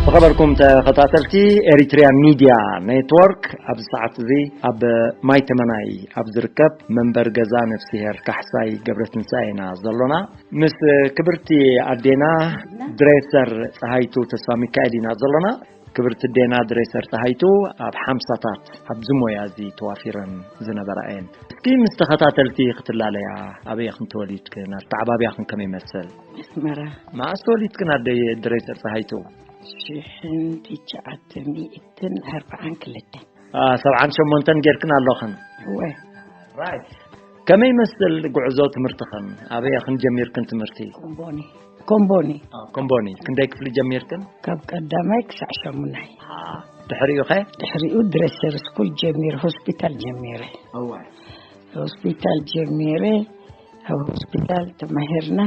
ዝኸበርኩም ተኸታተልቲ ኤሪትሪያ ሚድያ ኔትወርክ፣ ኣብዚ ሰዓት እዚ ኣብ ማይ ተመናይ ኣብ ዝርከብ መንበር ገዛ ነፍስሄር ካሕሳይ ገብረትንሳኤ ኢና ዘሎና። ምስ ክብርቲ ኣዴና ድሬሰር ፀሃይቱ ተስፋ ሚካኤል ኢና ዘሎና። ክብርቲ ኣዴና ድሬሰር ፀሃይቱ ኣብ ሓምሳታት ኣብዚ ሞያ እዚ ተዋፊረን ዝነበራ እየን። እስኪ ምስ ተኸታተልቲ ክትላለያ፣ ኣበይ ኢኽን ተወሊድክን? ኣተዓባብያኽን ከመይ ይመስል? ኣስመራ። መዓስ ተወሊድክን ኣደይ ድሬሰር ፀሃይቱ? ሽሕን ትሽዓተ ሚእትን ኣርብዓን ክልተን። አ፣ ሰብዓን ሸሞንተን ጌርክን ኣለኽን? እወ። ራይት። ከመይ ይመስል ጉዕዞ ትምህርትኽን? ኣበይ ኢኽን ጀሚርክን ትምህርቲ? ኮምቦኒ። ኮምቦኒ። አ፣ ኮምቦኒ። ክንደይ ክፍሊ ጀሚርክን? ካብ ቀዳማይ ክሳዕ ሻሙናይ። አ፣ ድሕሪኡ ኸ? ድሕሪኡ ድሬሰር ስኩል ጀሚር፣ ሆስፒታል ጀሚረ። እወ። ሆስፒታል ጀሚረ፣ ኣብ ሆስፒታል ተማሂርና፣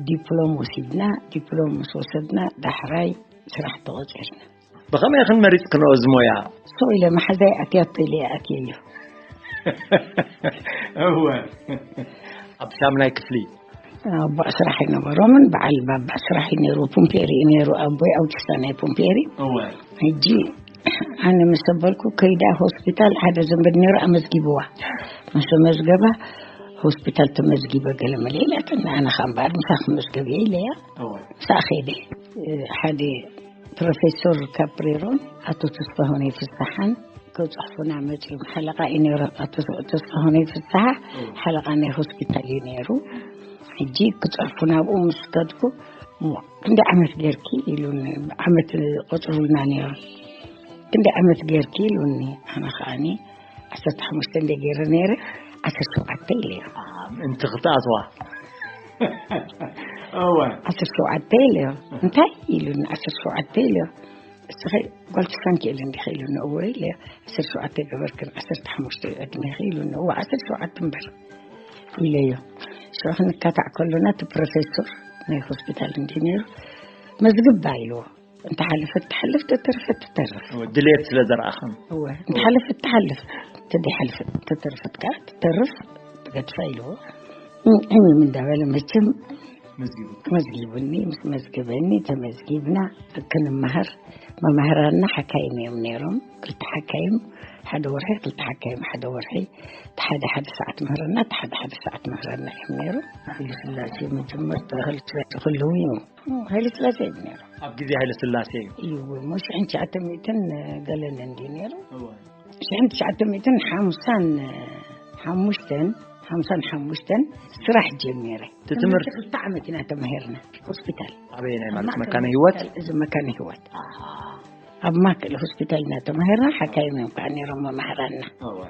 ዲፕሎም ወሲድና፣ ዲፕሎም ምስ ወሰድና ዳሕራይ ስራሕ ተቖጺርና። ብኸመይ ኢኽን መሪጽክንኦ እዚ ሞያ? ሰው ኢለ መሓዛይ ኣትያቶ ኢለ እየ ኣትየዮ። እወ። ኣብ ሻምናይ ክፍሊ? ኣቦኣ ስራሕ ኣይነበሮምን፣ በዓል ባባ ስራሕ እዩ ነይሩ፣ ፑምፔሪ እዩ ነይሩ፣ ኣቦይ ኣውቲስታ ናይ ፑምፔሪ። እወ። ሕጂ ኣነ ምስ ኣበልኩ ከይዳ ሆስፒታል ሓደ ዘንበድ ነይሩ ኣመዝጊብዋ። ምስ መዝገባ ሆስፒታል ተመዝጊበ ገለ መለ ኢላትኒ፣ ኣነ ኸኣ እምበኣር ምሳኺ መዝገብ እየ ኢለያ። እወ። ምሳኣ ኸይደ። ሓደ ፕሮፌሶር ካፕሬሮን ኣቶ ተስፋሁነይ ፍስሓን ክጽሕፉና መጺኦም። ሓለቓ እዩ ነይሩ ኣቶ ተስፋሁነይ ፍስሓ፣ እወ። ሓለቓ ናይ ሆስፒታል እዩ ነይሩ። ሕጂ ክጽሕፉና ኣብኡ ምስ ከድኩ፣ "እሞ ክንደይ ዓመት ጌርኪ?" ኢሉኒ። ዓመት ቆጽሩልና ነይሩ። "ክንደይ ዓመት ጌርኪ?" ኢሉኒ። ኣነ ከኣኒ ዓሰርተ ሓሙሽተ እንደ ገይረ ነይረ፣ ዓሰርተ ሸውዓተ ኢለዮ። አ፣ ምእንቲ ክትኣትዋ። እወ። ዓሰርተ ሸውዓተ ኢለዮ። እንታይ ኢሉኒ? ዓሰርተ ሸውዓተ ኢለዮ። "እስኺ ጓል ትሳንኪ ኢሉ እንዲኺ?" ኢሉኒ። "እወ" ኢለዮ። "ዓሰርተ ሸውዓተ ገበርክን ዓሰርተ ሓሙሽተ እዩ ዕድሜኺ?" ኢሉኒ። "እወ፣ ዓሰርተ ሸውዓተ እምበር" ኢለዮ። ሽዑ ክንካታዕ ከሎና እቲ ፕሮፌሶር ናይ ሆስፒታል እንዲህ ነይሩ፣ "መዝግባ" ኢልዎ። እንተሓለፈት ትሓልፍ፣ ተተርፈት ትተርፍ። እወ፣ ድሌት ስለ ዘርኣኽን። እወ፣ እንተሓለፈት ትሓልፍ፣ ተደይሓልፈት ተተርፈት ከኣ ትተርፍ፣ ትገድፋ ኢልዎ። እም፣ እም እንዳበለ መቸም መዝጊቡ። መዝጊቡኒ፣ ምስ መዝገበኒ ተመዝጊብና ክንመሃር፣ መማህራንና ሓካይም እዮም ነይሮም። ክልተ ሓካይም ሓደ ወርሒ፣ ክልተ ሓካይም ሓደ ወርሒ፣ ሓደ ሓደ ሰዓት ምህረና፣ ሓደ ሓደ ሰዓት ምህረና እዮም ነይሮም። ሃይለ ስላሴ መጀመርታ ሃይለ ስላሴ ከለዉ እዮም። ሃይለ ስላሴ እዩ ነይሩ። ኣብ ግዜ ሃይለ ስላሴ እዩ። እዩ፣ እሞ ሽሕን ትሽዓተ ሚእትን ገለን እንዲ ነይሩ። እወ። ሽሕን ትሽዓተ ሚእትን ሓምሳን ሓሙሽተን፣ ሓምሳን ሓሙሽተን ስራሕ ጀሚረ። እቲ ትምህርቲ ትምህርቲ ክልተ ዓመት ኢና ተማሂርና። ሆስፒታል። ኣበየናይ ማለት? ኣብ ማእከል መካነ ህይወት? ሆስፒታል፣ እዚ መካነ ህይወት። ኣሃ። ኣብ ማእከል ሆስፒታል ኢና ተማሂርና፣ ሓካይም እዮም ከዓ ነይሮም መማህራንና። እወ።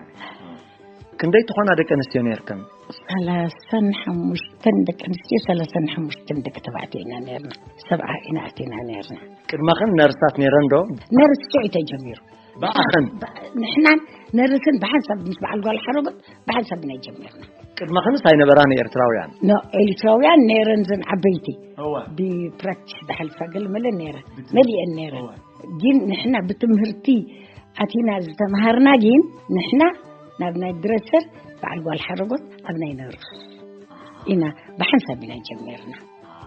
ክንደይ ትኾና ደቂ ኣንስትዮ ነይርክን? ሰላሳን ሓሙሽተን ደቂ ኣንስትዮ፣ ሰላሳን ሓሙሽተን ደቂ ተባዕትዮ ኢና ነይርና። ሰብዓ ኢና ኣቲና ነይርና። ቅድመኽን ነርሳት ነይረን ዶ? ነርስ ሽዑ ተጀሚሩ። ብኣኽን? ብ-፣ ንሕናን ነርስን ብሓንሳብ ምስ በዓል ጓል ሓረጎት ብሓንሳብ ኢና ጀሚርና። ቅድመኽንስ ኣይነበራን ኤርትራውያን? ኖ፣ ኤርትራውያን ነይረን፣ ዘን ዓበይቲ። እወ። ብፕራክቲስ ዝሓልፋ ገለ መለ ነይረን። ብትምህርቲ። መሊአን ነይረን። እወ። ግን ንሕና ብትምህርቲ ኣቲና ዝተምሃርና፣ ግን ንሕና ናብ ናይ ድረሰር በዓል ጓል ሓረጎት ኣብ ናይ ነርስ ኢና ብሓንሳብ ኢና ጀሚርና።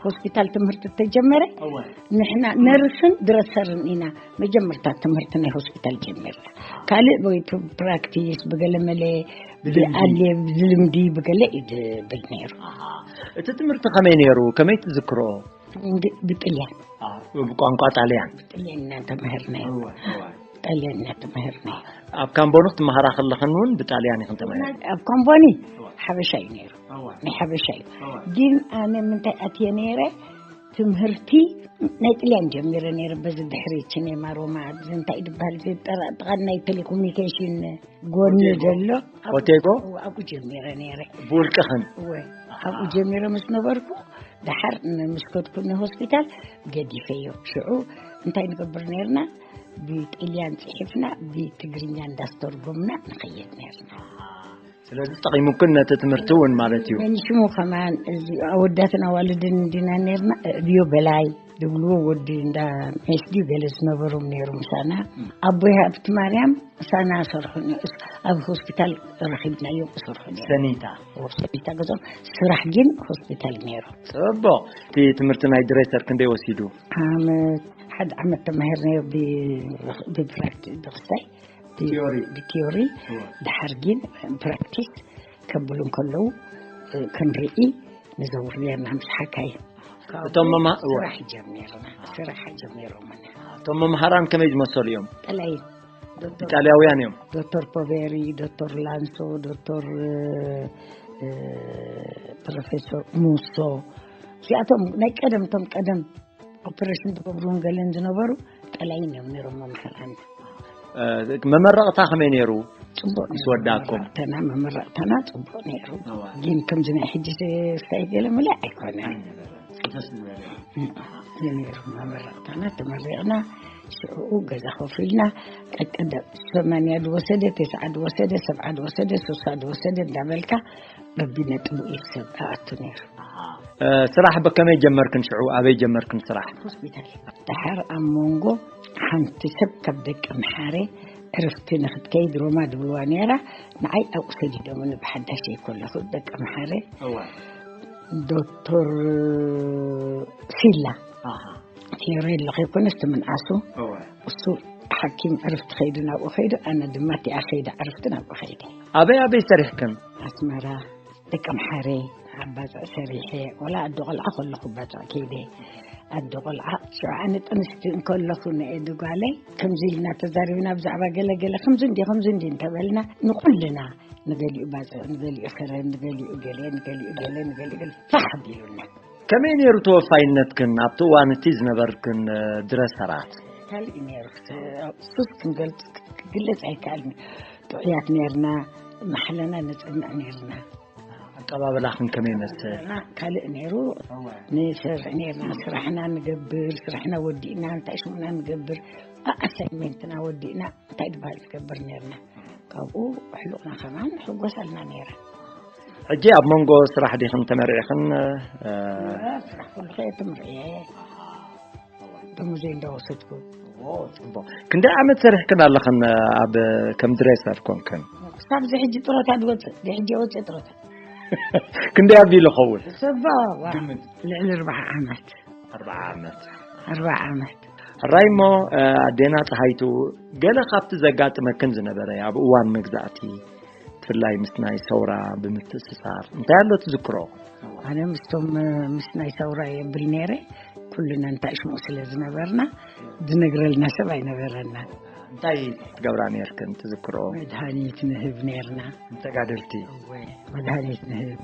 ሆስፒታል ትምህርቲ ተጀመረ። እወ። ንሕና ነርስን ድረሰርን ኢና መጀመርታ ትምህርቲ ናይ ሆስፒታል ጀሚርና። ካልእ ወይ ፕ-፣ ፕራክቲስ ብገለ መለ፣ ብልምዲ። ብኣለ፣ ብልምዲ ብገለ እዩ ዝብል ነይሩ። ኣሃ። እቲ ትምህርቲ ከመይ ነይሩ? ከመይ ትዝክሮ? እንግ-፣ ብጥልያን። አ፣ ብቋንቋ ጣልያን? ብጥልያን ኢና ተማሂርና። እወ፣ እወ። ጣልያን ኢና ተማሂርና። ኣብ ካምቦኑ ክትመሃራ ከለኽን እውን ብጣልያን ኢኽን ተማሂርክን? ኣብ ካምቦኒ እወ። ሓበሻ እዩ ነይሩ። እወ። ናይ ሓበሻ እዩ። እወ። ግን ኣነ ምንታይ ኣትየ ነይረ፣ ትምህርቲ ናይ ጥልያን ጀሚረ ነይረ። በዚ ድሕሪ ቺኔማ ሮማ፣ እዚ እንታይ ድበሃል፣ እዚ ጥራ-፣ ጥቓ ናይ ቴሌኮሙኒኬሽን ጎኒ ኮቴጎ? ዘሎ፣ ኣብ-፣ ኮቴጎ? ኣብኡ ጀሚረ ነይረ። ብውልቅኽን? እወ፣ ኣብኡ ጀሚረ ምስ ነበርኩ፣ ደሓር ን-፣ ምስ ከድኩ ንሆስፒታል ገዲፈዮ። ሽዑ እንታይ ንገብር ነይርና? ብጥልያን ጽሒፍና ብትግርኛ እንዳስተርጎምና ንኸየድ ነይርና። ስለዚ ጠቒሙክን ነቲ ትምህርቲ እውን ማለት እዩ። መን ሽሙ ከማን፣ እዚ ኣወዳትን ኣዋልድን እንዲና ነይርና፣ ዕብዮ በላይ፣ ዝብልዎ ወዲ እንዳ ሜስ ድዩ ገለ ዝነበሮም ነይሩ ምሳና። ኣቦይ ሃብቲ ማርያም ምሳና ሰርሑ፣ ኣብ ሆስፒታል ረኺብናዮም ክሰርሑ ነይሩ። ሰኒታ ሰኒታ ገዞም ስራሕ ግን ሆስፒታል ነይሩ። ጽቡቕ። እቲ ትምህርቲ ናይ ድሬሰር ክንደይ ወሲዱ? ዓመት ሓደ ዓመት ተማሂር ነይሩ። ብፕራክቲስ ብክስታይ ቲዮሪ። ብቲዮሪ። ድሓር ግን ፕራክቲስ ከብሉ እንከለዉ ክንርኢ ንዘውር ነርና ምስ ሓካይ። እቶም መማ- ስራሕ ጀሚርና ስራሕ ጀሚሮምና። እቶም መምሃራን ከመይ ዝመሰሉ እዮም? ጠላይ ኢጣልያውያን እዮም። ዶክተር ፖቬሪ፣ ዶክተር ላንሶ፣ ዶክተር ፕሮፌሰር ሙሶ፣ እዚኣቶም ናይ ቀደም እቶም ቀደም ኦፕሬሽን ዝገብሩን ገለን ዝነበሩ ጠላይን እዮም ነይሮም መምሃራን። መመረቕታ ከመይ ነይሩ? ጽቡቅ ምስ ወዳእኩም? ተና መመረቕታና ጽቡቅ ነይሩ። ግን ከምዚ ናይ ሕጂ ስታይ ገለ ምለ ኣይኮነ ነይሩ። መመረቕታና ተመሪቕና ሽዕኡ ገዛ ኮፍ ኢልና ቀቀደ ሰማንያ ዝወሰደ፣ ተስዓ ዝወሰደ፣ ሰብዓ ዝወሰደ፣ ስሳ ዝወሰደ እንዳበልካ በቢ ነጥቡ እዩ ሰብ ኣኣቱ ነይሩ። ስራሕ ብከመይ ጀመርክን? ሽዑ ኣበይ ጀመርክን ስራሕ? ሆስፒታል። ድሓር ኣብ መንጎ ሓንቲ ሰብ ካብ ደቂ ምሓረ ዕርፍቲ ንክትከይድ ሮማ ድብልዋ ነይራ። ንዓይ ኣብኡ ሰዲዶምኒ ብሓዳሽ ከለኹ ደቂ ምሓረ ዶክተር ሲላ ቴሬሎ ከይኮነስ ትምንዓሱ እሱ ሓኪም ዕርፍቲ ከይዱ ናብኡ ከይዱ፣ ኣነ ድማ እቲኣ ከይደ ዕርፍቲ ናብኡ ከይደ። ኣበይ ኣበይ ሰሪሕክን? ኣስመራ ደቂ ምሓረ ኣብ ባፅዕ ሰሪሐ። ወላ ኣዶ ቆልዓ ከለኹ ባፅዕ ከይደ። ኣዶ ቆልዓ ሽዑ ኣነ ጥንስቲ እንከለኹ ንኤ ድጓለይ ከምዚ ኢልና ተዛሪብና ብዛዕባ ገለ ገለ ከምዚ እንዲ ከምዚ እንዲ እንተበልና ንኩልና ንገሊኡ ባፅዕ ንገሊኡ ከረን ንገሊኡ ገለ ንገሊኡ ገለ ንገሊኡ ገለ ፋሕ ኣቢሉና። ከመይ ነይሩ ተወፋይነትክን ኣብቲ እዋን እቲ ዝነበርክን ድረሰራት? ካልእ እዩ ነይሩ። ሱስ ክንገልፅ ክግለፅ ኣይከኣልን። ጥዑያት ነርና። ማሕለና ነፅንዕ ነርና። ኣቀባበላኽን ከመይ ይመስል? ካልእ ነይሩ። ንሰርሕ ነርና። ስራሕና ንገብር፣ ስራሕና ወዲእና እንታይ ሽሙና ንገብር፣ ኣሳይመንትና ወዲእና እንታይ ድባል ንገብር ነርና። ካብኡ ሕሉቕና ከማን ሕጎሳልና ነይራ። ሕጂ ኣብ መንጎ ስራሕ ዲኽን ተመሪዕኽን? ስራሕ ኩሉ ከየ ትምርዕየ ደሞዘይ እንዳወሰድኩ። ክንደይ ዓመት ሰሪሕክን ኣለኽን ኣብ ከም ድሬሰር ኮንክን? ክሳብ እዚ ሕጂ ጥሮታ ድወፅእ ሕጂ ወፅእ ጥሮታ። ክንደይ ኣቢሉ ኸውን? ሰባ ልዕሊ ኣርባዓ ዓመት። ኣርባዓ ዓመት። ኣርባዓ ዓመት። ራይሞ ኣዴና ፀሃይቱ፣ ገለ ካብቲ ዘጋጥመክን ዝነበረ ኣብ እዋን መግዛእቲ ብፍላይ ምስ ናይ ሰውራ ብምትእስሳር እንታይ ኣሎ ትዝክሮ? ኣነ ምስቶም ምስ ናይ ሰውራ የብል ነይረ። ኩልና እንታይ ሽሙ ስለ ዝነበርና ዝነግረልና ሰብ ኣይነበረና። እንታይ ትገብራ ነርክን ትዝክሮ? መድሃኒት ንህብ ነርና። ንተጋደልቲ መድሃኒት ንህብ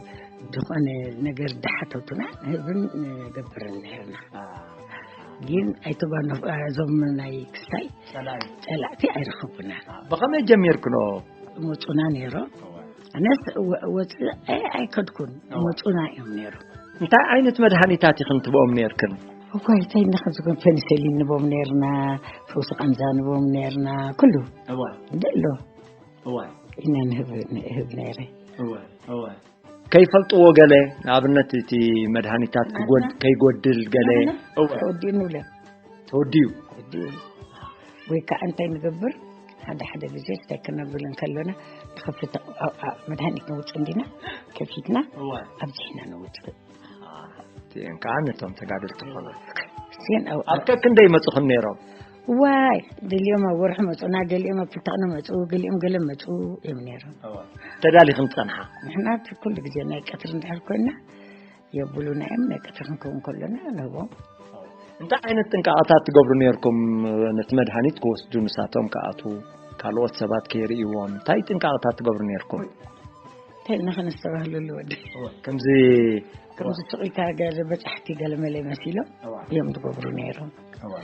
ዝኾነ ነገር ዳሓተቱና ንህብን ንገብርን ነርና። ግን ኣይተጓነፍ እዞም ናይ ክስታይ ጸላእቲ ኣይረኸቡና። ብኸመይ ጀሚርክኖ? መጹና ነይሮ። ኣነስ ወጽእ ኣይከድኩን። መጹና እዮም ነይሩ። እንታይ ዓይነት መድሃኒታት ኢኽን ትበኦም ነርክን? እኳ እንታይ ንኸዝኮን ፔኒሰሊን ንቦም ነርና፣ ፈውሲ ቃንዛ ንቦም ነርና፣ ኩሉ ደሎ ኢና ንህብ ነረ። ከይፈልጥዎ ገለ ንኣብነት እቲ መድሃኒታት ከይጎድል ገለ ተወዲኡ ንብለ ተወዲዩ ወይ ከዓ እንታይ ንገብር? ሓደ ሓደ ግዜ እንታይ ክነብል እንከለና ንኸፍት መድሃኒት ነውፅ እንዲና ከፊትና ኣብዚ ኢና ነውፅእ። እቲአን ከዓ ነቶም ተጋደልቲ ክኾና እዚአን ኣብ ኣብ ከክንደይ መፅኹም ነይሮም? ዋይ ገሊኦም ኣብ ወርሒ መፁና፣ ገሊኦም ኣብ ክልተ ቅነ መፁ፣ ገሊኦም ገለ መፁ እዮም ነይሮም። ተዳሊኽን ትፀንሓ? ንሕና ኩሉ ግዜ ናይ ቀትሪ እንድሕር ኮይና የብሉና እዮም። ናይ ቀትሪ ክንከውን ከሎና ንህቦም። እንታይ ዓይነት ጥንቃቐታት ትገብሩ ነርኩም? ነቲ መድሃኒት ክወስዱ ንሳቶም ክኣትዉ ካልኦት ሰባት ከይርእይዎም እንታይ ጥንቃቐታት ትገብሩ ነርኩም? እንታይ ኢልና ከነስተባህለሉ ወዲ ከምዚ ከምዚ ስቕ ኢልካ ገለ በጻሕቲ ገለ መለ መሲሎም እዮም ዝገብሩ ነይሮም።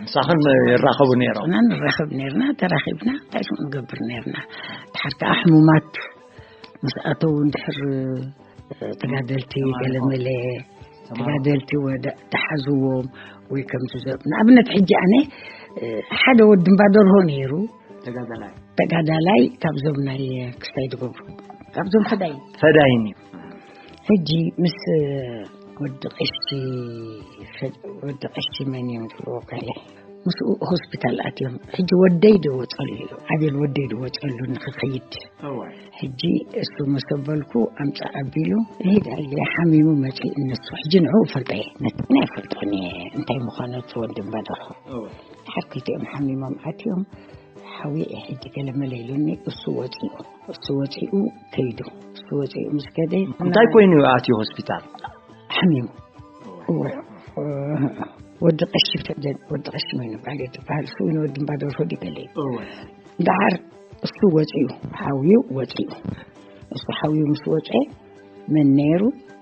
ምሳኽን ይራኸቡ ነይሮም? ንሕና ንራኸብ ነርና፣ ተራኺብና እንታይ ሽም ንገብር ነርና። ድሓር ከዓ ሕሙማት ምስ ኣተዉ እንድሕር ተጋደልቲ ገለ መለ ተጋደልቲ ወደ ተሓዝዎም ወይ ከምዚ ዘ ንኣብነት ሕጂ ኣነ ሓደ ወዲ እምባ ደርሆ ነይሩ። ተጋዳላይ ተጋዳላይ ካብዞም ናይ ክስታይ ዝገብሩ ካብዞም ፈዳይ ፈዳይን እዩ። ሕጂ ምስ ወዲ ቀሺ፣ ወዲ ቀሺ መን እዮም ዝብልዎ? ካለ ምስኡ ሆስፒታል ኣትዮም። ሕጂ ወደይ ድወፀሉ እዩ፣ ኣቤል ወደይ ድወፀሉ ንክኸይድ። ሕጂ እሱ መሰበልኩ ኣምፃ ኣቢሉ፣ ሄድ ኣየ ሓሚሙ መፂ እነሱ። ሕጂ ንዑ ፈልጠ እየ፣ ነትና ይፈልጦን እየ እንታይ ምዃነቱ ወንድም ባደርኹ። ሓርክልቲኦም ሓሚሞም ኣትዮም። ሓዊ ሕጂ ገለመለ ኢሉኒ። እሱ ወፂኡ፣ እሱ ወፂኡ ከይዱ። እሱ ወፂኡ ምስ ከደ እንታይ ኮይኑ ኣትዩ ሆስፒታል? ሓሚሙ። እወ። ወዲ ቀሺ ፈደን፣ ወዲ ቀሺ መን ይበሃል? እዩ ዝበሃል። እሱ እውን ወዲ እምባደርሆ ድገለ እዩ። እወ። ደሓር እሱ ወፂኡ፣ ሓውዩ ወፂኡ። እሱ ሓውዩ ምስ ወፀ መን ነይሩ?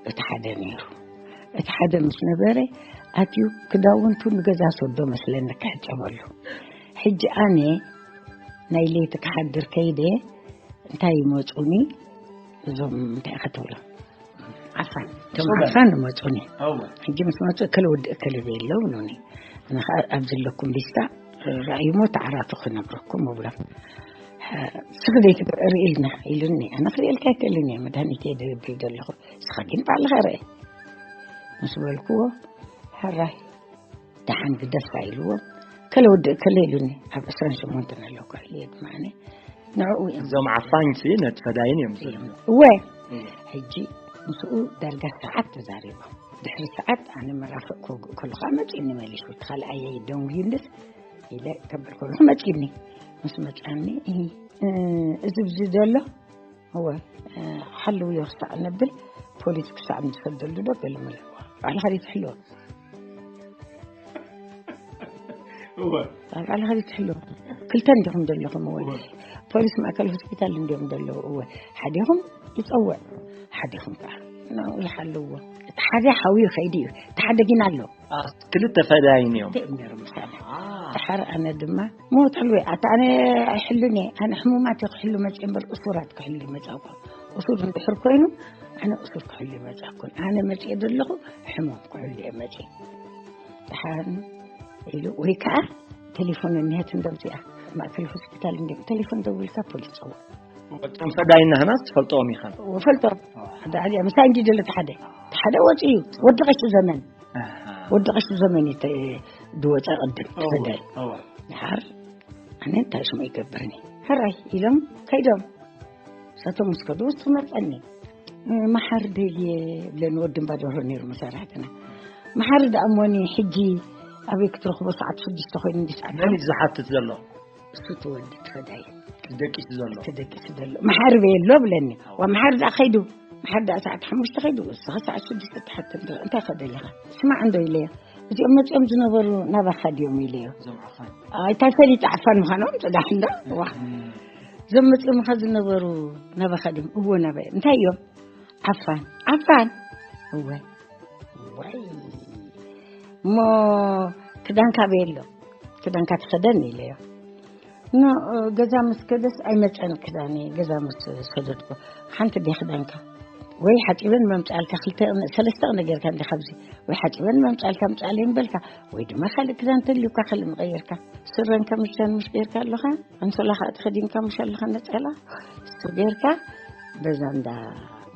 እቲ ሓደ ነይሩ። እቲ ሓደ ምስ ነበረ ኣትዩ ክዳውንቱ ንገዛ ሰዶ መስለኒ ክሕጨበሉ። ሕጂ ኣነ ናይ ለይቲ ክሓድር ከይደ እንታይ ይመፁኒ እዞም እንታይ ክትብሎ ዓፋን፣ እቶም ሶበ። ዓፋን ይመፁኒ። እወ። ሕጂ ምስ መፁ እከለ ወዲ እከለ ዘይለው ብሉኒ። ኣነ ከዓ ኣብ ዘለኩም ሊስታ ራእዩሞ ተዓራቱ ክነግረኩም እብሎም። ስኽደይ ርእልና ኢሉኒ። ኣነ ክርእየልካ ኣይክእልን እየ፣ መድሃኒት እየ ደብል ዘለኹ። ንስኻ ግን ባዕልኻ ርአ ምስ በልክዎ፣ ሕራይ ደሓን ግደፍካ ኢልዎ። ከለ ወዲ እከለ ኢሉኒ። ኣብ ዕስራን ሸሞንተን ኣለኩ ኢለ ድማ ኣነ ንዕኡ እዮም። እዞም ዓፋኝ ሲ ነቲ ፈዳይን እዮም ዝብሉ። እወ። እወ። ሕጂ ምስኡ ዳርጋ ሰዓት ተዛሪቦም። ድሕሪ ሰዓት ኣነ መራፍእ ከውግእ ከለኹ መፂኒ መሊሱ። እቲ ካልኣየይ ደንጉዩንስ ኢለ ከብል ከለኹ መፂኒ። ምስ መፃኒ፣ "እሂ፣ እ፣ እዚ ብዚ ዘሎ?" እወ። "እ፣ ሓልውዮ ክሳዕ ነብል ፖሊስ ክሳዕ ንሰደሉ ዶ?" ገለ መለ። "ባዕልኻ ዲኻ ትሕልዎ?" እወ። "ባዕልኻ ዲኻ ትሕልዎ? ክልተ እንዲኹም ዘለኹም?" እወ። እወ። "ፖሊስ ማእከል ሆስፒታል እንዲዮም ዘለዉ?" እወ። "ሓዲኹም ይጸውዕ፣ ሓዲኹም ከኣ ንዕኡ ይሓልዎ። እቲ ሓደ ሓውዩ ከይዱ እዩ፣ እቲ ሓደ ግን ኣሎ." አ፣ ክልተ ፈዳይን እዮም። ክልተ እዮም ነይሮም ምሳና። አ። ድሓር ኣነ ድማ፣ "ሞት ኣልወ፣ ኣታ ኣነ ኣይሕሉን እየ፣ ኣነ ሕሙማት እየ ክሕሉ መጽእ እምበር እሱራት ክሕሉ ይመጻእኩ። እሱር እንድሕር ኮይኑ፣ ኣነ እሱር ክሕሉ ይመጻእኩን። ኣነ መጽእ ዘለኹ ሕሙም ክሕሉ እየ መጽእ." ድሓር ኢሉ፣ "ወይ ከኣ ቴሌፎን እኒሀት እንደምዚኣ፣ ማእከል ሆስፒታል እንዲም ቴሌፎን ደዊልካ ፖሊስ ጸውዕ." እቶም ፈዳይን ናህናስ ትፈልጥኦም ኢኸን? እፈልጦም። ሓደ ዓሊ ምሳይ እንዲ ደሎ እቲ ሓደ። እቲ ሓደ ወፂኡ እዩ። ወዲ ቀሺ ዘመን። ኣሃ። ወዲ ቀሺ ዘመን እዩ ተ-፣ ዝወፀ ቅድም እወ፣ ተፈዳይ። እወ። ድሓር ኣነ እንታይ ሽሙ ይገብርኒ? ሕራይ ኢሎም ከይዶም። እሳቶም ምስ ከዱ ውስጡ መፀኒ። "መሓሪ ደልየ" ብለን ወዲ እምባ ደርሆ ነይሩ መሳርሕትና። "መሓሪ ደኣ እሞኒ ሕጂ ኣበይ ክትረኽቦ? ሰዓት ሽዱሽተ ኮይኑ እንዲ ሰዓት መን እዩ ዝሓትት ዘሎ? እሱ እቲ ወዲ እቲ ፈዳይ። እቲ ደቂሱ ዘሎ? እቲ ደቂሱ ዘሎ። መሓሪ በየሎ" ብለኒ። ኣዎ። "ዋ መሓሪ ደኣ ከይዱ፣ መሓሪ ደኣ ሰዓት ሓሙሽተ ከይዱ፣ እሱ ሰዓት ሽዱሽተ ትሓትት ዶ? እንታይ ከ ደሊኻ? ስማዕ እንዶ" ኢለዮ። "እዚኦም መጺኦም ዝነበሩ ናባኻ ድዮም?" ኢለዮ። እዞም ዓፋን? ኣይ፣ እንታይ ፈሊጠ ዓፋን ምዃኖም? ጽዳሕ እንዶ። ዋ። እም። "እዞም መጺኦምኻ ዝነበሩ ናባኻ ድዮም?" "እዎ ናባይ." "እንታይ እዮም?" "ዓፋን." "ዓፋን?" "እወ." "ዋይ። እሞ ክዳንካ በየሎ፣ ክዳንካ ትኸደን?" ኢለዮ። ኖ፣ ገዛ ምስ ከደስ ኣይመጸን ክዳኒ፣ ገዛ ምስ ሰደድኩ። "ሓንቲ ድያ ክዳንካ? ወይ ሓጺበን መምጻልካ፣ ክልተ፣ ሰለስተ ነገር ከ እንዲ ካብዚ፣ ወይ ሓጺበን መምጻልካ ምጻለይ ምበልካ፣ ወይ ድማ ካልእ ክዳን ተልዩካ ካልእ ምቐየርካ። ስረን ከምሽተን ምሽ ጌርካ ኣለኻ፣ ኣንሶላ ከኣ ተኸዲንካ ምሽ ኣለኻ ነጸላ፣ እሱ ጌርካ በዛ እንዳ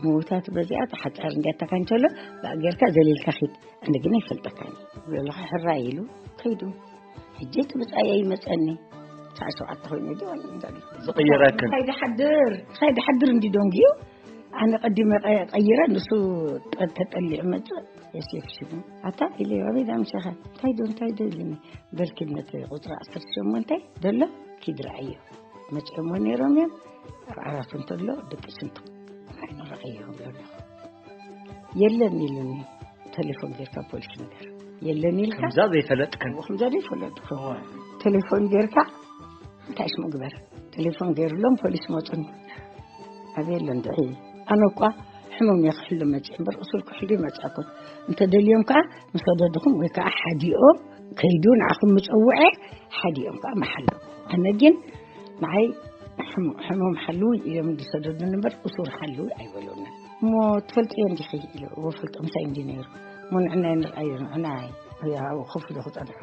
ምውታት በዚኣ ተሓጻር እንዲያ ተካንቸሎ፣ ብኣ ጌርካ ዘሊልካ ኺድ፣ ኣነ ግን ኣይፈልጠካን እየ" ብለኻ ሕራይ ኢሉ ከይዱ። ሕጂ እቲ ብጻየ ይመጸኒ። ሰዓት ሸውዓተ ኮይኑ ዶ እንታይ? ዝቕይረክን? እንታይ ድሓድር? እንታይ ድሓድር እንዲ ደንጉዩ? ኣነ ቀዲመ ቀ-፣ ቀይረ፣ ንሱ ጠ-፣ ተጠሊዑ መጸ። የሴፍ ሽሙ። "ኣታ" ኢለ፣ "ኣበይ ዳ ምሸኻ?" "እንታይ ዶ፣ እንታይ ዶ?" ኢሉኒ። "በልኪ ነቲ ቁጽሪ ዓሰርተ ሸሞንተ ደሎ ኪድ ረኣዮ። መጺኦሞ ነይሮም እዮም። ኣብ ዓራቱ እንተሎ ደቂ ሽንቱ። ንረኣዮ" ብሎ ኣለኹ። "የለን" ኢሉኒ። "ቴሌፎን ጌርካ ፖሊስ ንገር። የለን ኢልካ?" ከምዛ ዘይፈለጥክን። ከምዛ ዘይፈለጥኩ። እወ። "ቴሌፎን ጌርካ እንታይ ሽሙ ግበር?" ቴሌፎን ገይሩሎም ፖሊስ መጹኒ። "ኣበይ ኣሎ እንድዒ?" ኣነ እኳ ሕሙም እየ ክሕሉ መጽእ እምበር እሱር ክሕሉ ይመጽኣኩን። እንተ ደልዮም ከኣ ምስ ወደድኹም ወይ ከኣ ሓዲኦም ከይዱ ንዓኹም ምጸውዐ፣ ሓዲኦም ከኣ መሓሉ። ኣነ ግን ንዓይ ሕሙ-፣ ሕሙም ሓልዉ እዮም ዝሰደዱኒ እምበር እሱር ሓልዉ ኣይበሉንን። "እሞ ትፈልጥዮ እንዲኺ?" ኢለ፣ "እወ ፈልጦ፣ ምሳይ እንዲ ነይሩ። እሞ ንዕናይ ንርኣዮ፣ ንዕናይ ኣብኡ ኮፍ ኢሉ ክጸንሑ."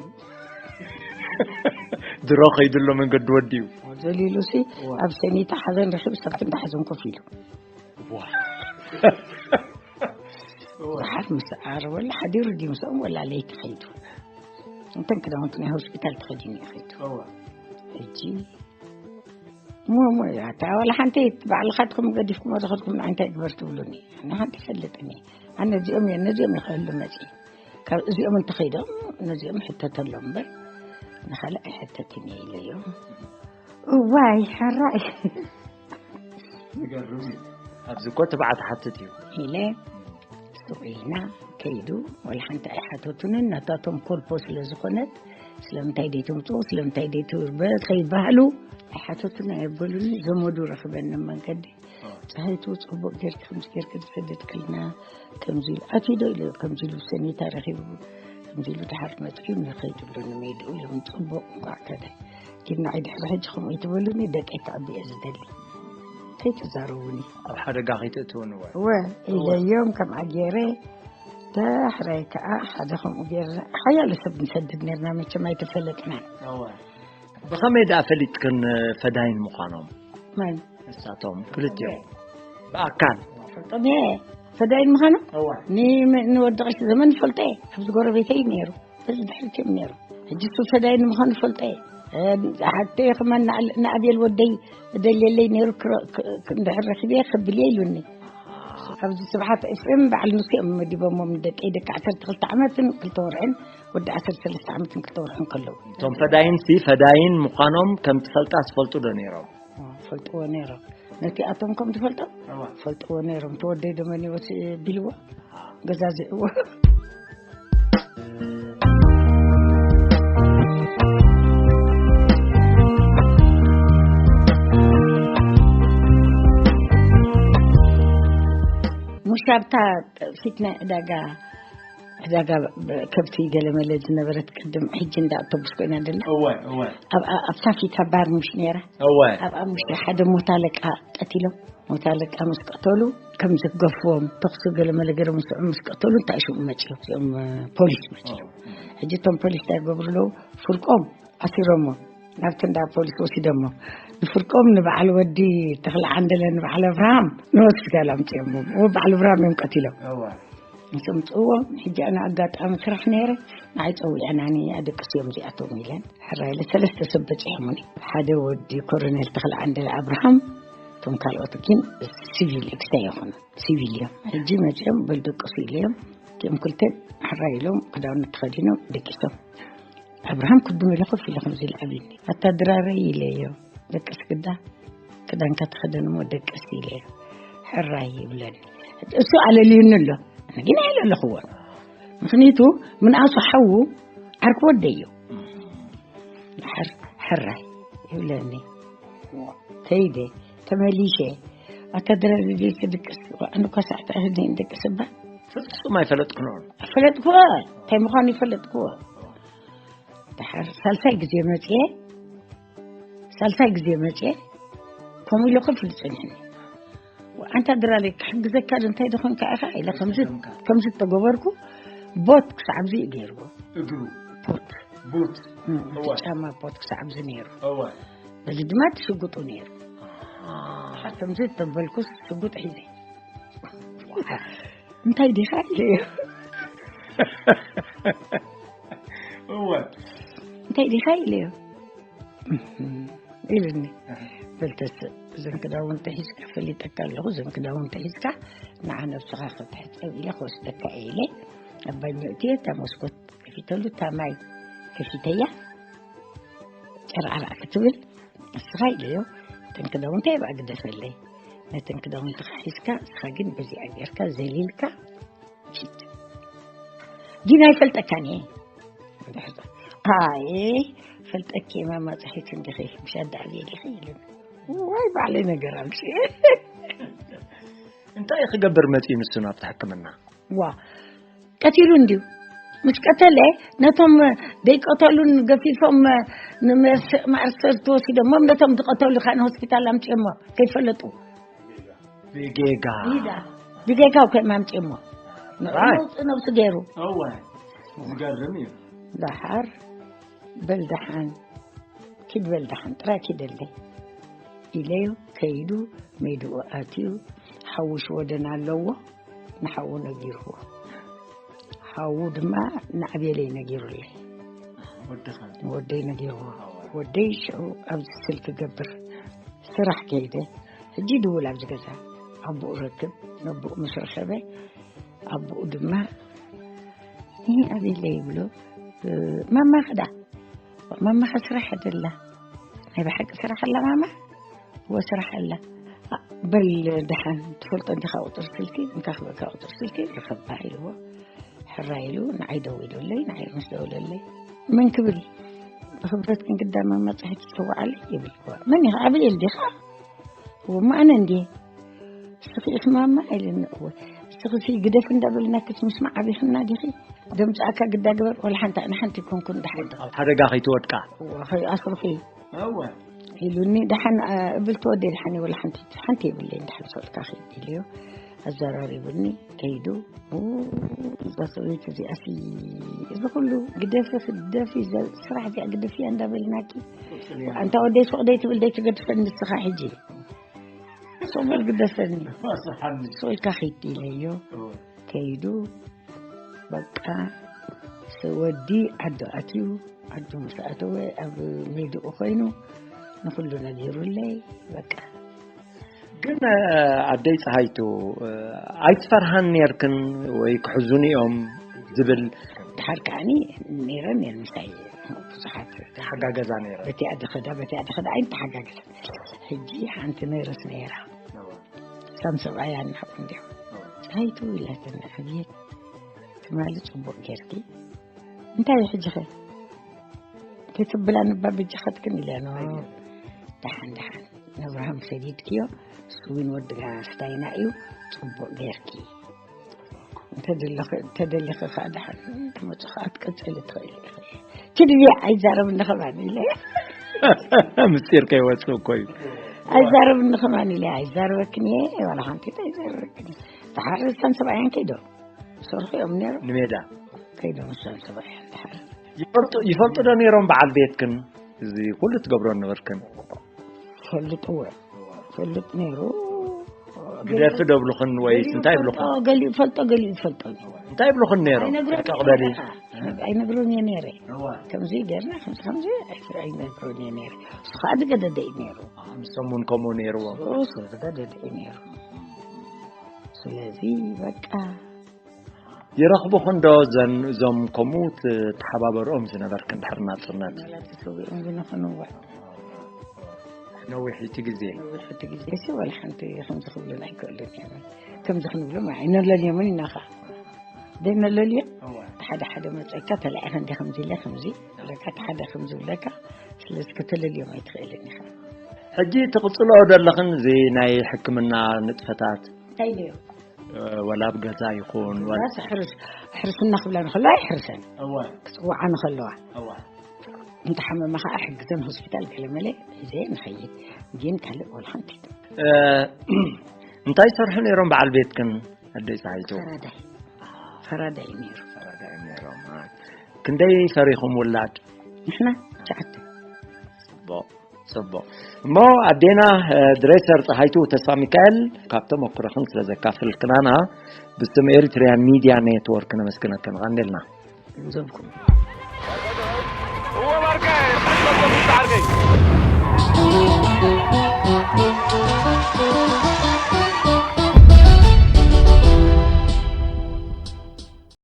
ድሮ ከይዱ ኣሎ መንገዲ ወዲኡ። ዘሊሉሲ እዋ። ኣብ ሰኒታ ሓዘን ረኺቡ፣ ሰብቲ እንዳ ሓዘን ኮፍ ኢሉ። ዋ። እወ። ዝሓር ምስ ዓረበሉ ሓዲሩ ድዩ ምስኦም ወላ ለይቲ ኸይዱ? እንተን ክዳውንቲ ናይ ሆስፒታል ተኸዲኑ እዩ ኸይዱ። እወ። ሕጂ እሞ፣ እሞ፣ ኣታ ዋላ ሓንቲ ባዕልኻትኩም ገዲፍኩሞ ዝኸድኩም ንዓይ እንታይ ግበር ትብሉኒ? ኣነ ሓንቲ ይፈልጥኒ። ኣነ እዚኦም እየ፣ ነዚኦም ይኽእሉ መጺ። ካብ እዚኦም እንተኸይዶም ነዚኦም ሕተተሎም እምበር ንኻልእ ኣይሕተትን እየ ኢለዮም። እዋይ፣ ሕራይ። ዝገርም እዩ። ኣብዚ እኮ ትብዓት ሓትት እዩ። ኢለ ሱቕ ኢልና ከይዱ። ወላ ሓንቲ ኣይሓተቱንን። ናታቶም ኮልፖ ስለ ዝኾነት ስለምንታይ ደይ ትምፅኡ፣ ስለምንታይ ደይ ትበ-፣ ከይበሃሉ ኣይሓተቱን፣ ኣየበሉኒ። ዘመዱ ረኽበኒ መንገዲ። ኦ። ፀሃይቱ፣ ፅቡቕ ጌርኪ ከምዚ ጌርኪ ዝሰደድክልና ከምዚ ኢሉ ኣትዩ ዶ ኢለ፣ ከምዚ ኢሉ ሰኔታ ረኺቡ፣ ከምዚ ኢሉ ድሓር መፅኡ ንኸይድሉ ንሜድኡ ኢሎም። ፅቡቕ እንኳዕ ከደ ግን ንዓይ ድሕሪ ሕጂ ከምኡ ይትበሉኒ፣ ደቀይ ክዕቢ እየ ዝደሊ። ከይትዛረቡኒ። ኣብ ሓደጋ ከይትእትውኒ ወይ? እወ፣ እወ። ኢለዮም ከምኣ ገይረ። ዳሕራይ ከዓ ሓደ ከምኡ ገይረ። ሓያሎ ሰብ ንሰድድ ነርና፣ መቸም ኣይተፈለጥናን። እወ። ብኸመይ ደኣ ፈሊጥክን ፈዳይን ምዃኖም? መን? ንሳቶም ክልቲኦም። ብኣካል። ፈልጦም እየ። ፈዳይን ምዃኖም? እወ። ን-፣ ንወዲ ቀሺ ዘመን ፈልጦ እየ። ኣብዚ ጎረቤተይ ነይሩ። በዚ ድሕሪት እዮም ነይሩ። ሕጂ እሱ ፈዳይ ንምዃኑ ፈልጠ እየ። እ፣ ሓተይ ከማን ንኣል-፣ ንኣቤል ወደይ እደልየለይ ነይሩ ክረ-፣ ክ-፣ ክ-፣ እንድሕር ረኺበ ክብል እየ ኢሉኒ። ኣብዚ ስብሓት ኤፍሬም በዓል ንሱ እዮም መዲቦሞም፣ ደቀይ ደቂ ዓሰርተ ክልተ ዓመትን ክልተ ወርሕን ወዲ ዓሰርተ ሰለስተ ዓመትን ክልተ ወርሕን ከለዉ። እቶም ፈዳይንሲ ፈዳይን ምዃኖም ከም ትፈልጣ ዝፈልጡ ዶ ነይሮም? እ፣ ፈልጥዎ ነይሮም። ነቲ ኣቶም ከም ትፈልጦ እዋ። ፈልጥዎ ነይሮም። ተወደይ ደመኒ ወሲ ቢልዎ ገዛዚዕዎ። ሙሽ ኣብታ ፊት ናይ ዕዳጋ፣ ዕዳጋ ከብቲ ገለመለ ዝነበረት ቅድም ሕጂ እንዳ ኣውቶቡስ ኮይና ደላ። እወ፣ እወ። ኣብ፣ ኣብ፣ ኣብታ ፊት ኣብ ባር ሙሽ ነይራ። እወ። ኣብኣ ሙሽ ሓደ ሞት ኣለቃ ቀቲሎም። ሞት ኣለቃ ምስ ቀተሉ፣ ከም ዝገፍዎም፣ ተኹሲ ገለመለ ገይሮም ምስኦም ምስ ቀተሉ፣ እንታይ ሽሙ መጺኦም? እዚኦም፣ እ፣ ፖሊስ መጺኦም። ኦ። ሕጂ እቶም ፖሊስ እንታይ ይገብሩ ኣለዉ? ፍርቆም ኣሲሮሞ፣ ናብቲ እንዳ ፖሊስ ወሲዶሞ። ንፍርቆም ንበዓል ወዲ ተኽለ ዓንደለ፣ ንበዓል ኣብርሃም ንሆስፒታል ኣምጺኦሞ። ወ-፣ በዓል ኣብርሃም እዮም ቀቲሎም። እወ። ምስ ኣምጽእዎ፣ ሕጂ ኣነ ኣጋጣሚ ስራሕ ነይረ፣ ንዓይ ጸዊዐናኒ፣ ኣደቅስዮም እዚኣቶም ኢለን። ሕራይ ኢለ፣ ሰለስተ ሰብ በጺሖምኒ። ሓደ ወዲ ኮሎኔል ተኽለ ዓንደለ ኣብርሃም፣ እቶም ካልኦት ግን ሲቪል፣ ክስታይ ኣይኮኑን፣ ሲቪል እዮም። ሕጂ መጺኦም፣ በል ደቅሱ ኢለዮም፣ እቲኦም ክልተ ሕራይ ኢሎም፣ ክዳውንቲ ተኸዲኖም፣ ደቂሶም። ኣብርሃም ክድም ኢለ ኮፍ ኢለ ከምዚ ኢለ ኣብዩኒ። ኣታ ድራረይ ኢለዮ፣ ደቅስ ግዳ ክዳንካ ተኸደን እሞ ደቅስ ኢለዮ። ሕራይ ይብለኒ። እሱ ኣለልዩኒ ኣሎ። ኣነ ግን ኣይለለኽዎን። ምኽንያቱ ምንኣሱ ሓዉ ዓርኪ ወደይ እዩ። ድሓር ሕራይ ይብለኒ። ከይደ ተመሊሸ። ኣታ ድራረይ ድቅስ፣ ኣነ እኳ ሳዕት ኣይህድን ደቅስ እባ። ፍጹም ኣይፈለጥክንኦን። ፈለጥክዎ፣ እንታይ ምዃኑ ይፈለጥክዎ። ድሓር ሳልሳይ ግዜ መጽየ፣ ሳልሳይ ግዜ መጽየ፣ ከምኡ ኢሉ ኮፍ ኢሉ ጸኒሕኒ። ኣንታ ድራለይ ክሕግዘካ ዶ እንታይ ዶ ኮንካ ኢኻ? ኢለ ከምዚ፣ ከምዚ ተገበርኩ፣ ቦት ክሳዕ ኣብዚ እዩ ገይርዎ። እግሩ? ቦት። ቦት። እም፣ እቲ እወ። ጫማ ቦት ክሳዕ ኣብዚ ነይሩ። እወ። በዚ ድማ እቲ ሽጉጡ ነይሩ። ኣሃ። ድሓር ከምዚ ተበልኩስ ሽጉጥ ሒዘ። እንታይ ዲኻ ኢለዮ? እወ። እንታይ ዲኻ ኢለዮ? እህም፣ ኢሉኒ። እህ። በል ተስእ፣ እዘን ክዳውንቲ ሒዝካ፣ ፈሊጠካ ኣለኹ፣ እዘን ክዳውንቲ ሒዝካ ንዓ ነብስኻ ክትሕጸብ ኢለ ክወስደካ እየ ኢለ፣ ኣብ ባኞ እትየ፣ እታ መስኮት ከፊተሉ፣ እታ ማይ ከፊተያ፣ ጨርዓራዕ ክትብል፣ ንስኻ ኢለዮ፣ እተን ክዳውንቲ ኣብኣ ግደፈለይ። ነተን ክዳውንትኻ ሒዝካ፣ ንስኻ ግን በዚኣ ጌርካ ዘሊልካ ሂድ። ግን ኣይፈልጠካን እየ። ኣይ፣ ፈልጠኪ እየ፣ ማማ ጸሒት እንዲኺ፣ ምሽ ኣዳዕብየ ዲኺ ኢሉኒ። ዋይ፣ ባዕለይ ነገር ኣምሲ። እንታይ ክገብር መጺኡ ንሱ ናብቲ ሕክምና? ዋ፣ ቀቲሉ እንድዩ። ምስ ቀተለ፣ ነቶም ደይቀተሉን ገፊፎም ንመስ-፣ ማእሰርት ወሲዶሞም፣ ነቶም ዝቀተሉ ካን ሆስፒታል ኣምጺኦሞ፣ ከይፈለጡ። ብጌጋ። ኢዳ። ብጌጋ እኮ እዮም ኣምጺኦሞ። ንዑ ኣይ። መውጽእ ነብሱ ገይሩ። እወ። ዝገርም እዩ። ደሓር፣ በል ደሓን፣ ኪድ በል ደሓን፣ ጥራይ ኪደለይ ኢለዮ፣ ከይዱ፣ ሜድኡ ኣትዩ፣ ሓዊ ሽወደን ኣለዎ። ንሓዉ ነጊርዎ። ሓዉ ድማ ንዓብየለይ ነጊሩለይ። ወድኻ ወደይ ነጊርዎ። ወደይ ሽዑ ኣብዚ ስልኪ ገብር ስራሕ ከይደ። ሕጂ ድውል ኣብዚ ገዛ ኣቦኡ ረክብ። ነቦኡ ምስ ረኸበ ኣቦኡ ድማ ይህ ኣቤለ ይብሎ። ማማ ክዳ ማማ ከስራሕ ደላ ናይ ብሓቂ ስራሕ ኣላ ማማ ወስራሕ ኣላ። በል ደሓን ትፈልጦ እንዲኻ ቁፅር ስልኪ እንካ ክበካ ቁፅር ስልኪ ርከባ ኢልዎ። ሕራ ኢሉ ንዓይ ደዊሉለይ። ንዓይ ምስ ደውለለይ ምን ክብል ብክብረት ክንግዳማ መፅሕት ትፅዋዓለይ ይብል። መን ኢኻ? ኣቤል ዲኻ? እሞ ኣነ እንድየ። እስኺ ኢኺ ማማ ኢለኒ። እወ። እስኺ ሲ ግደፍ እንዳበልናክስ ምስ መዓቢኽና ዲኺ? ደምፅኣካ ግዳ ግበር። ወላ ሓንቲ ኣነ ሓንቲ ይኮንኩን ድሓን ኣብ ሓደጋ ከይትወድቃ እወ፣ ከይኣስርኺ እወ ኢሉኒ። ድሓን አ፣ እብል ተወደይ ድሓን ወላ ሓንቲ ሓንቲ የብለይ። ድሓን ሰልካ ኺድ ኢልዮ ኣዘራሪቡኒ። ከይዱ ኡ፣ እዛ ሰበይቲ እዚኣሲ እዚ ኩሉ ግደፊ ክደፊ ዘ- ስራሕ እዚኣ ግደፊ እንዳበልናኪ ኣንታ ወደይ ሱቕ ደይ ትብል ደይ ትገድፈኒ ንስኻ ሕጂ ሱቕ በል ግደፈኒ ሱቕ ኢልካ ኺድ ኢለዮ። ከይዱ በቃ ስ- ወዲ ዓዱ ኣትዩ። ዓዱ ምስ ኣተወ ኣብ ሜድኡ ኮይኑ ንኹሉ ነጊሩለይ። በቃ ግን ኣደይ ፀሃይቱ ኣይትፈርሃን ነርክን ወይ ክሕዙኒ እዮም ዝብል ድሓር ከዓኒ ነይረን እየን ምሳይ ብዙሓት ሓጋገዛ ነይረ በቲኣ ድኸዳ በቲኣ ድኸዳ ኣይንተሓጋገዘ። ሕጂ ሓንቲ ነይረስ ነይራ ሳም ሰብኣያ ንሓቁ እንዲሁ ፀሃይቱ ኢላተኒ። ኣብየት ትማሊ ፅቡቅ ጌርኪ እንታይ እዩ ሕጂ ኸ ክትብላ ንባ ብጃኻትክን ኢለ ኖ። ደሓን ደሓን ነብርሃም ሰዲድክዮ ስዊን ወዲ ጋስታይና እዩ። ፅቡቅ ጌርኪ እንተደለኺ እንተደሊኺ ከዓ ደሓን ትመፁ ከዓ ትቅፅል ትኽእል ኢኺ። ትድብያ ኣይዛረብ እንደ ከማን ኢለ ምስጢር ከይወፅእ እኮ እዩ ኣይዛረብ እንደ ከማን ኢለ ኣይዛረበክን እየ። ዋላ ሓንቲ ኣይዛረበክን እየ። ደሓር እሳን ሰብኣያን ከይዶ ሰርሑ እዮም ነይሩ ንሜዳ ከይዶ ምሳን ሰብኣያን ደሓር ይፈልጡ ይፈልጡ ዶ ነይሮም በዓል ቤትክን እዚ ኩሉ ትገብሮ ነበርክን ፈልጥዎ ፈልጥ ነይሩ። ግደፊ ዶ ብሉኽን ወይስ እንታይ ብሉኽን ፈልጦ ገሊኡ ፈልጦ ገሊኡ ፈልጦ እንታይ ብሉኽን ነይሮም ኣይነግሮን ጠቕ በሊ ኣይነግሮን እየ ነይረ ከምዚ ከምዚ ከምዚ ኣይነግሮን እየ ነይረ። እሱ ከዓ ዝገደደ እዩ ነይሩ ምስ ሰሙን ከምኡ ነይርዎ እሱ ዝገደደ እዩ ነይሩ። ስለዚ በቃ ይረኽቡኽን ዶ ዘን እዞም ከምኡ ትተሓባበርኦም ዝነበርክን ድሕሪ ናፅነት ተሰዊኦም ዝንኽንዋ ነዊሕ እቲ ግዜ ነዊሕ እቲ ግዜ ሲ ወላ ሓንቲ ከምዚ ክብሉን ኣይክእሉን እዮም። ከምዚ ክንብሎም ኣይነለልዮምን ኢና ኸዓ ዘይነለልዮም ሓደ ሓደ መፀካ ተላኢኸ እንዲ ከምዚ ኢለ ከምዚ ብለካ እቲ ሓደ ከምዚ ብለካ ስለዚ ከተለልዮም ኣይትኽእልን ኢኻ። ሕጂ ትቕፅሎ ዘለኽን እዚ ናይ ሕክምና ንጥፈታት እንታይ ኢለዮ ወላ ኣብ ገዛ ይኹን ራስ ሕርስ ሕርስና ክብላ ንኸሎ ኣይሕርሰን ክፅውዓ ንኸለዋ እንተሓመመ ከዓ ሕግዘን ሆስፒታል ገለመለ ሒዘ ንኸይድ ግን ካልእ ወላ ሓንቲ እንታይ ሰርሑ ነይሮም በዓል ቤትክን ኣደይ ፀሃይቱ ፈራዳይ ፈራዳይ ነይሩ ነይሮም ክንደይ ሰሪኹም ውላድ ንሕና ትሽዓተ ፅቡቅ ፅቡቅ እሞ ኣዴና ድሬሰር ፀሃይቱ ተስፋ ሚካኤል ካብ ተመክሮኽን ስለ ዘካፍልክናና ብስም ኤሪትሪያን ሚድያ ኔትወርክ ነመስግነክን ቀንደልና ንዘብኩም